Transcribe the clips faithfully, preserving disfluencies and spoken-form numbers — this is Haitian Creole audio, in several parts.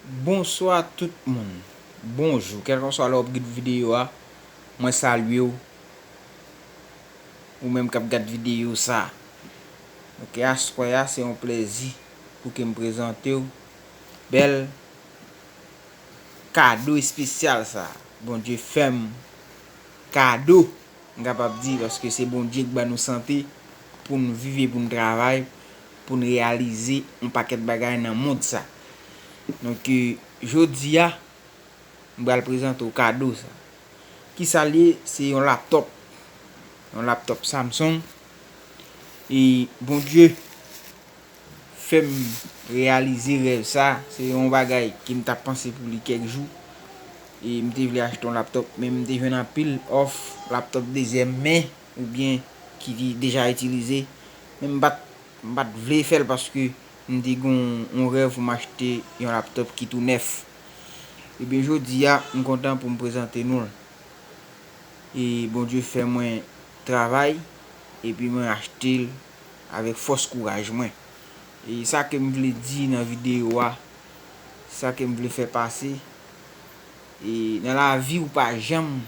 Bonswa tout moun. Bonjou. Kèlkanswa lè w ap gade videyo a, mwen salye w. Ou menm k ap gade videyo sa. Ok, aswè a, se yon plèzi pou ke m prezante w bèl kado espesyal sa. Bondye fè m kado, m kapab di, paske se Bondye k ban nou sante pou n viv e pou n travay, pou n reyalize yon pakèt bagay nan mond sa. Donk, e, jodi a, m pral prezante w kado sa. Kisa l ye? Se yon laptòp. Yon laptòp Samsung. E Bondye fè m reyalize rèv sa. Se yon bagay ke m t ap panse pou li kèk jou. E m te vle achte yon laptòp, men m te jwenn anpil òf laptòp dezyèm men oubyen ki deja itilize. Men m pa t, m pa t vle fè l paske m te gen yon, yon rèv pou m achte yon laptòp ki tou nèf. Ebyen, jodi a, m kontan pou m prezante nou l. E Bondye fè mwen travay, epi mwen achte l avèk fòs kouraj mwen. E sa ke m vle di nan videyo a, sa ke m vle fè pase, e nan lavi ou pa janm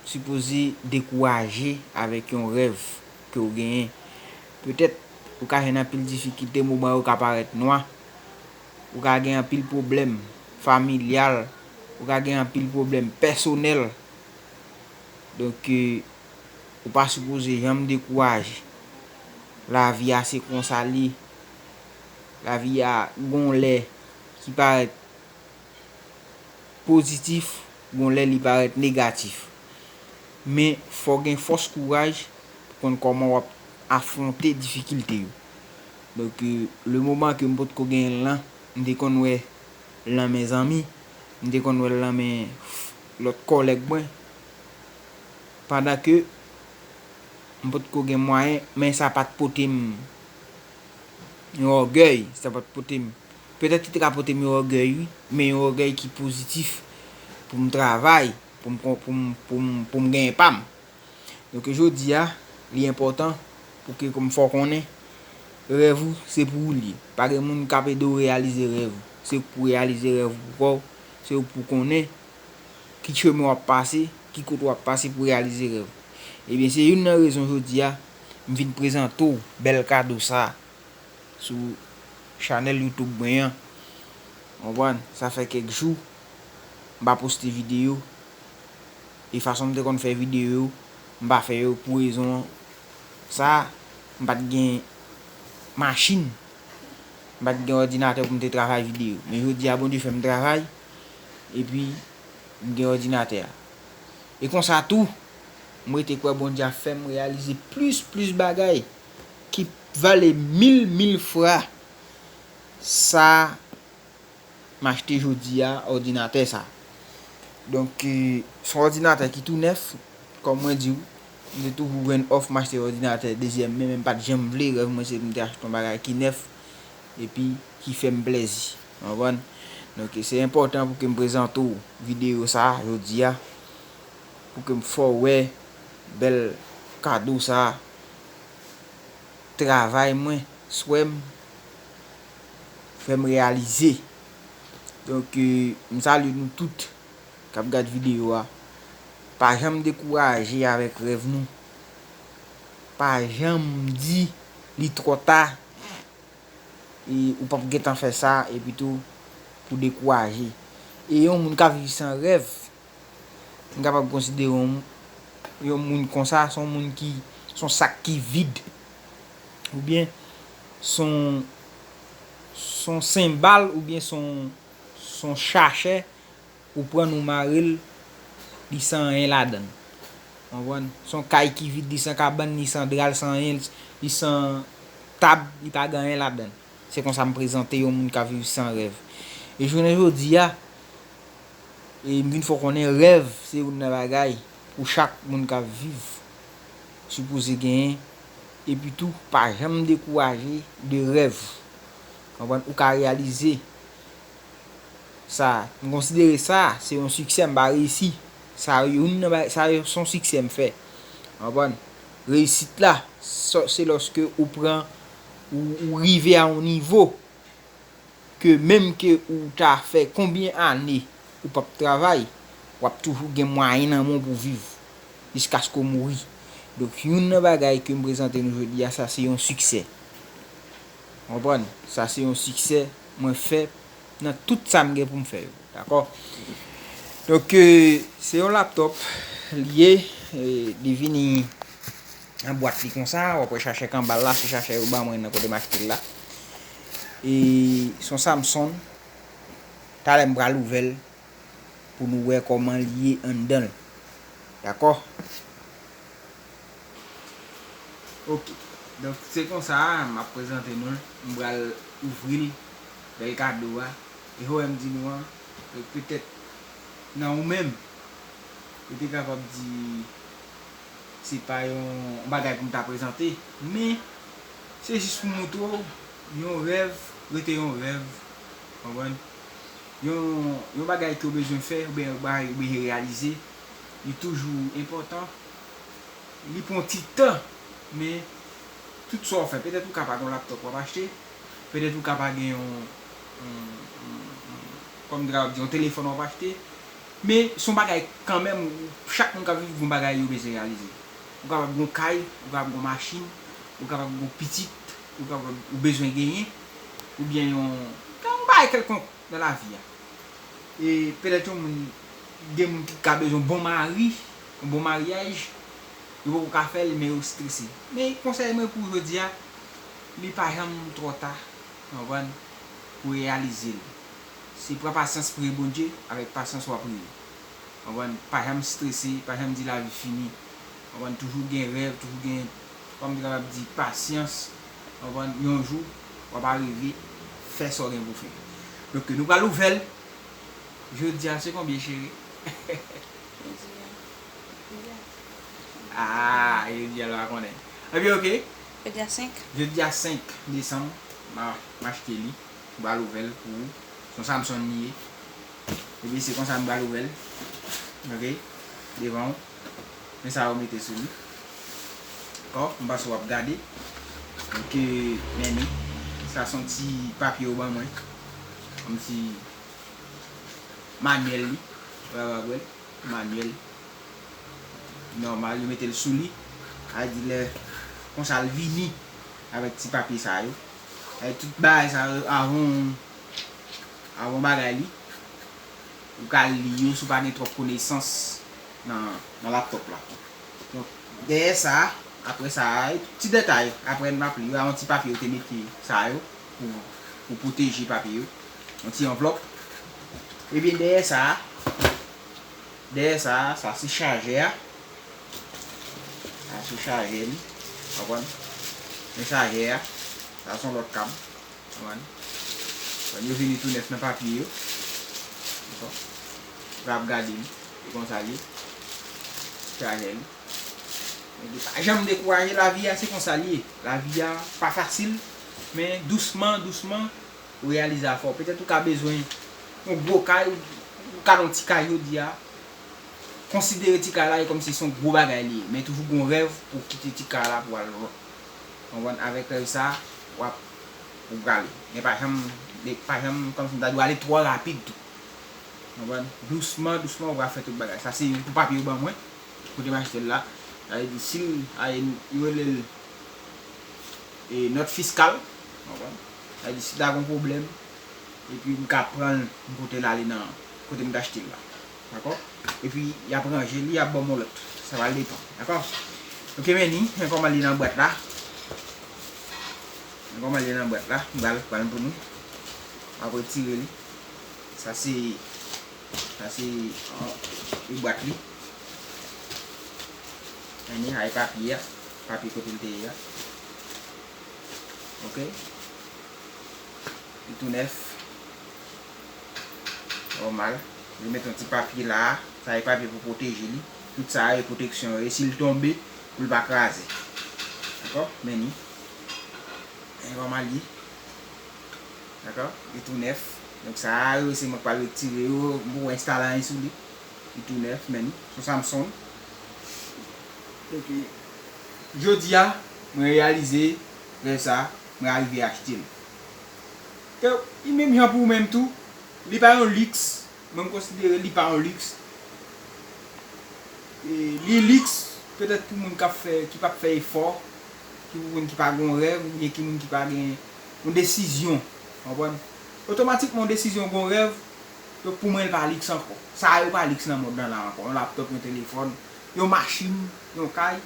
sipoze dekouraje avèk yon rèv ke w genyen. Petèt, ou ka jwenn anpil difikilte, moman yo ka parèt nwa, ou ka gen anpil pwoblèm familyal, ou ka gen anpil pwoblèm pèsonèl. Donk, e, ou pa sipoze janm dekouraje. Lavi a se konsa l ye. Lavi a gon lè ki parèt pozitif, gon lè li parèt negatif. Men fò w gen fòs kouraj pou konn kòman w ap afwonte difikilte yo. Donk, e, le moman ke m potko genyen l lan, m te konn wè l nan men zanmi, m te konn wè l nan men lòt kòlèg mwen, pandan ke m potko gen mwayen, men sa pa t pote m yon ògèy, sa pa t pote m, petèt li te ka pote m yon ògèy, wi, men yon ògèy ki pozitif pou m travay, pou m, pou m, pou m, pou m genyen pa m. Donk, jodi a, li enpòtan pou ke, kòm fò w konnen, rèv ou, se pou ou l ye. Pa gen moun k ap ede w reyalize rèv ou. Se ou k pou reyalize rèv ou pou kò w. Se ou k pou konnen ki chemen w ap pase, ki kote w ap pase pou reyalize rèv ou. Ebyen, se youn nan rezon jodi a, m vin prezante w bèl kado sa a sou chanèl YouTube mwen an. Konprann? Sa fè kèk jou m pa poste videyo. E fason m te konn fè videyo yo, m pa fè yo pou rezon sa, m pa t gen machin, m pa t gen òdinatè pou m te travay videyo. Men jodi a, Bondye fè m travay, epi m gen òdinatè a. E konsa tou, m rete kwè Bondye ap fè m reyalize plis, plis bagay ki vale mil, mil fwa sa m achte jodi a, òdinatè sa. Donk, e, se yon òdinatè ki tou nèf, kòm mwen di w, m te toujou jwenn òf m achte òdinatè dezyèm men, men m pa t janm vle, rèv mwen se pou m te achte yon bagay ki nèf, epi ki fè m plèzi. Ou konprann? Donk, se enpòtan pou ke m prezante w videyo sa a jodi a, pou ke m fè w wè bèl kado sa a, travay mwen, swè m, fè m reyalize. Donk, e, m salye nou tout k ap gad videyo a. Pa janm dekouraje avèk rèv nou. Pa janm di li twò ta, e ou p ap gentan fè sa, epi tou pou dekouraje. E yon moun ka viv san rèv, m kapab konsidere yon, yon moun konsa, se yon moun ki, se yon sak ki vid, oubyen se yon, se yon senbal, oubyen se yon, se yon sachè, ou pran l ou mare l, li san anyen ladan l. Konprann? Se yon kay ki vid, li san kabann, li san dra, li san anyen, li san tab, li pa gen anyen ladan l. Se konsa m prezante yon moun k ap viv san rèv. E jounen jodi a, e m vin fè w konnen rèv se youn nan bagay pou chak moun k ap viv sipoze genyen. Epi tou, pa janm dekouraje de rèv. Konprann? Ou ka reyalize sa. M konsidere sa, se yon siksè, m pa reyisi. Sa youn nan ba-, sa yo se yon siksè m fè. Konprann? Reyisit la, sa, se lòske ou pran, ou, ou rive a yon nivo ke menm ke ou ta fè konbyen ane ou p ap travay, w ap toujou gen mwayen nan men w pou w viv jiskaske w mouri. Donk, youn nan bagay ke m prezante nou jodi a, sa se yon siksè. Ou konprann? Sa se yon siksè mwen fè nan tout sa m gen pou m fè yo. Dakò? Donk, euh, se yon laptòp li ye, euh, li vini an bwat li konsa, w ap wè chachè k anba l la, se chachè yo ban mwen nan kote m achte l la. E se yon Samsung, talè m pral ouvè l pou nou wè kòman li ye anndan l. Dakò? Ok. Donk, se konsa, m ap prezante nou l. M pral ouvri l, bèl kado a. E ho m di nou an, e petèt nan ou menm, ou te kapab di, se pa yon, yon bagay pou m ta prezante, men se jis pou montre w, yon rèv rete yon rèv, konprann? Yon, yon bagay ke w bezwen fè, oubyen yon bagay ou bezwen reyalize, li toujou enpòtan. Li pran ti tan, men tout sa w fè, petèt ou ka pa gen yon laptòp w ap achte, petèt ou ka pa gen yon, yon, yon, yon, kòm m te kapab di, yon telefòn w ap achte, men se yon bagay kanmenm, ou, chak moun k ap viv gen yon bagay yo bezwen reyalize. Ou kapab gen yon kay, ou kapab gen yon machin, ou kapab gen yon pitit, ou kapab, ou bezwen genyen, oubyen yon, yon bagay kèlkonk nan lavi a. E petèt yon moun, gen moun ki ka bezwen yon bon mari, yon bon maryaj, yo poko ka fè l, men yo strese. Men konsèy mwen pou jodi a, li pa janm twò ta, w konprann, pou reyalize l. Se pran pasyans, priye Bondye, avèk pasyans w ap rive. Konprann? Pa janm strese, pa janm di lavi fini. Konprann? Toujou gen rèv, toujou gen, kòm m te kapab di, pasyans. Konprann? Yon jou, w ap arive fè sa w gen pou fè. Donk, nou pral ouvè l. Jodi a, se konbyen, cheri? Jodi a, jodi a. Ah, jodi a, l pa konnen. Ebyen, ok. Jodi a senk. Jodi a senk desanm, m a, m achte li. M pral ouvè l pou ou. Se yon Samsung li ye. Epi se konsa m pral ouvè l. Ok? Devan w. Men sa yo mete sou li. Dakò? M panse w ap gade. Donk, men li. Sa se yon ti papye yo ban mwen. Yon ti manyèl li. Ou kapab wè l. Manyèl. Nòmal, yo mete l sou li. Sa vle di lè konsa l vini avèk ti papye sa yo. Avèk tout bagay sa yo, avan, avan bagay li, ou ka li yo si w pa gen twòp konesans nan, nan laptòp la. Donk, dèyè sa, apre sa, ti detay, apre n ap li yo, yon ti papye yo te mete sa yo pou, pou pwoteje papye yo. Yon ti anvlòp. Ebyen, dèyè sa, dèyè sa, sa se chajè a. Sa se chajè li. Konprann? Men chajè a. Sa se yon lòt kab. Konprann? Konprann? Yo vini tou nèf nan papye yo. Dakò? Ou ka ap gade li. Se konsa l ye. Chajè li. Men li pa janm dekouraje, lavi a se konsa l ye. Lavi a pa fasil, men dousman, dousman, ou reyalize afè w. Petèt ou ka bezwen yon gwo kay, ou ka nan yon ti kay jodi a. Konsidere ti kay la e kòmsi se yon gwo bagay li ye, men toujou gen yon rèv pou w kite ti kay la pou w al lwen. Konprann? Avèk rèv sa, w ap, ou prale. Men pa janm, pa janm, kòmsi m ta di w ale twò rapid tou. Konprann? Dousman, dousman, ou pral fè tout bagay. Sa se pou papye yo ban mwen, kote m achte l la. Sa vle di, si l, a, yo rele l, e, nòt fiskal. Konprann? Sa vle di, si ta gen yon pwoblèm, epi m ka pran l, m pote l ale nan kote m t achte l la. Dakò? Epi, y ap ranje li, y ap ban m yon lòt. Sa pral depann. Dakò? Ok, men li, men kòman li nan bwat la. Men kòman li nan bwat la. M pral pran l pou nou. M ap retire li. Sa se, sa se, ah, e bwat li. Men li, ay papye a. Papye kote l te ye a. Ok? Li tou nèf. Nòmal. Li met yon ti papye la. Sa e papye pou pwoteje li. Tout sa e pwoteksyon yo. E si l tonbe, pou l pa kraze. Dakò? Men li. Men kòman l ye. Dakò? Li tou nèf. Donk sa yo, se mwen k pral retire yo. M poko enstale anyen sou li. Li tou nèf, men li. Se yon Samsung. Donk, jodi a, mwen reyalize rèv sa, mwen arive achte l. Ke li menm jan pou ou menm tou, li pa yon liks, mwen m konsidere li pa yon liks. E, li liks petèt pou moun k ap fè, ki p ap fè efò, ki pou moun ki pa gen yon rèv, oubyen ki moun ki pa gen yon desizyon, konprann? Otomatikman, yon desizyon gen yon rèv, donk pou mwen, li pa liks ankò. Sa yo pa liks nan mond lan la ankò. Yon laptòp, yon telefòn, yon machin, yon kay.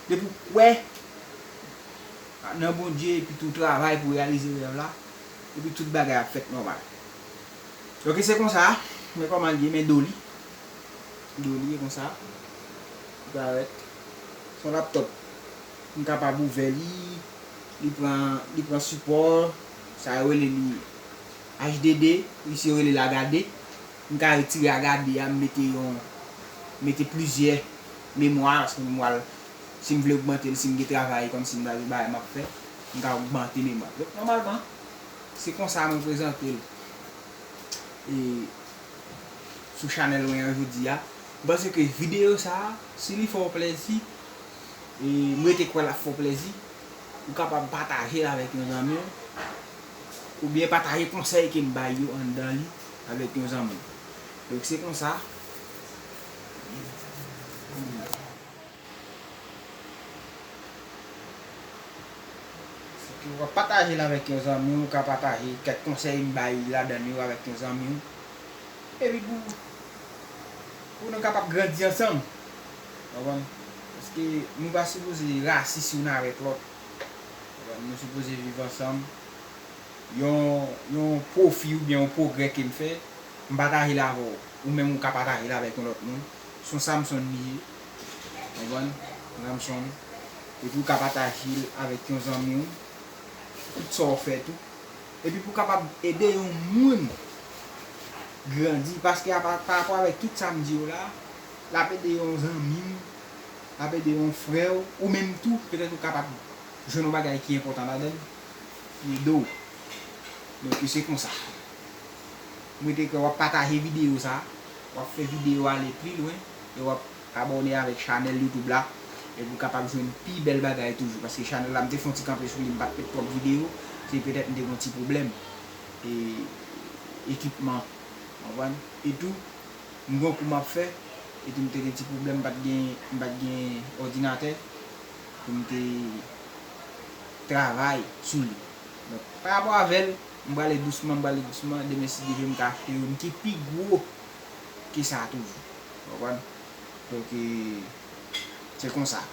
Depi w kwè nan Bondye, epi tou travay pou reyalize rèv la, epi tout bagay ap fèt nòmal. Donk, se konsa, men kòman l ye, men do li. Do li, e konsa. Ou ka wè. Se yon laptòp. M kapab ouvè li, li pran, li pran sipò, sa yo rele li H D D, isi yo rele l H D. M ka retire H D a, m mete yon, mete plizyè memwa, paske memwa l, si m vle ogmante l, si m gen travay, kòmsi m ta gen bagay m ap fè, m ka ogmante memwa. Donk, nòmalman, se konsa mwen prezante l. E, sou chanèl mwen an jodi a. M panse ke videyo sa a, si li fè w plèzi, e m rete kwè l ap fè w plèzi, ou kapab pataje l avèk yon zanmi w, oubyen pataje konsèy ke m bay yo anndan li avèk yon zanmi w. Donk, se konsa. Si w ap pataje l avèk yon zanmi w, ou ka pataje kèk konsèy m bay ladan yo avèk yon zanmi w. Epi pou, pou nou kapab grandi ansanm. Konprann? Paske nou pa sipoze rasis youn avèk lòt. Konprann? Nou sipoze viv ansanm. Yon, yon pwofi oubyen yon pwogrè ke m fè, m pataje l avè w. Ou menm ou ka pataje l avèk yon lòt moun. Se yon Samson li ye. Konprann? Samson. Epi ou ka pataje l avèk yon zanmi w. Tout sa w fè tou. Epi pou w kapab ede yon moun grandi. Paske apa, pa rapò avèk tout sa m di yo la, l ap ede yon zanmi w, l ap ede yon frè w, ou menm tou, petèt ou kapab jwenn yon bagay ki enpòtan ladan l, li ede w. Donk, se konsa. Mwen te kwè w ap pataje videyo sa, w ap fè videyo ale pi lwen, e w ap abòne avèk chanèl YouTube la, epi w kapab jwenn pi bèl bagay toujou. Paske chanèl la, m te fè yon ti kanpe sou li, m pa t met twòp videyo, se petèt m te gen yon ti pwoblèm, e, ekipman, w konprann? E tou, m gen yon kou m ap fè, epi m te gen ti pwoblèm, m pa t gen, m pa t gen òdinatè pou m te travay sou li. Donk, pa rapò avè l, m prale dousman, m prale dousman, demen si Dye vle m ka achte youn ki pi gwo ke sa toujou. Ou konprann? Donk, e, se konsa.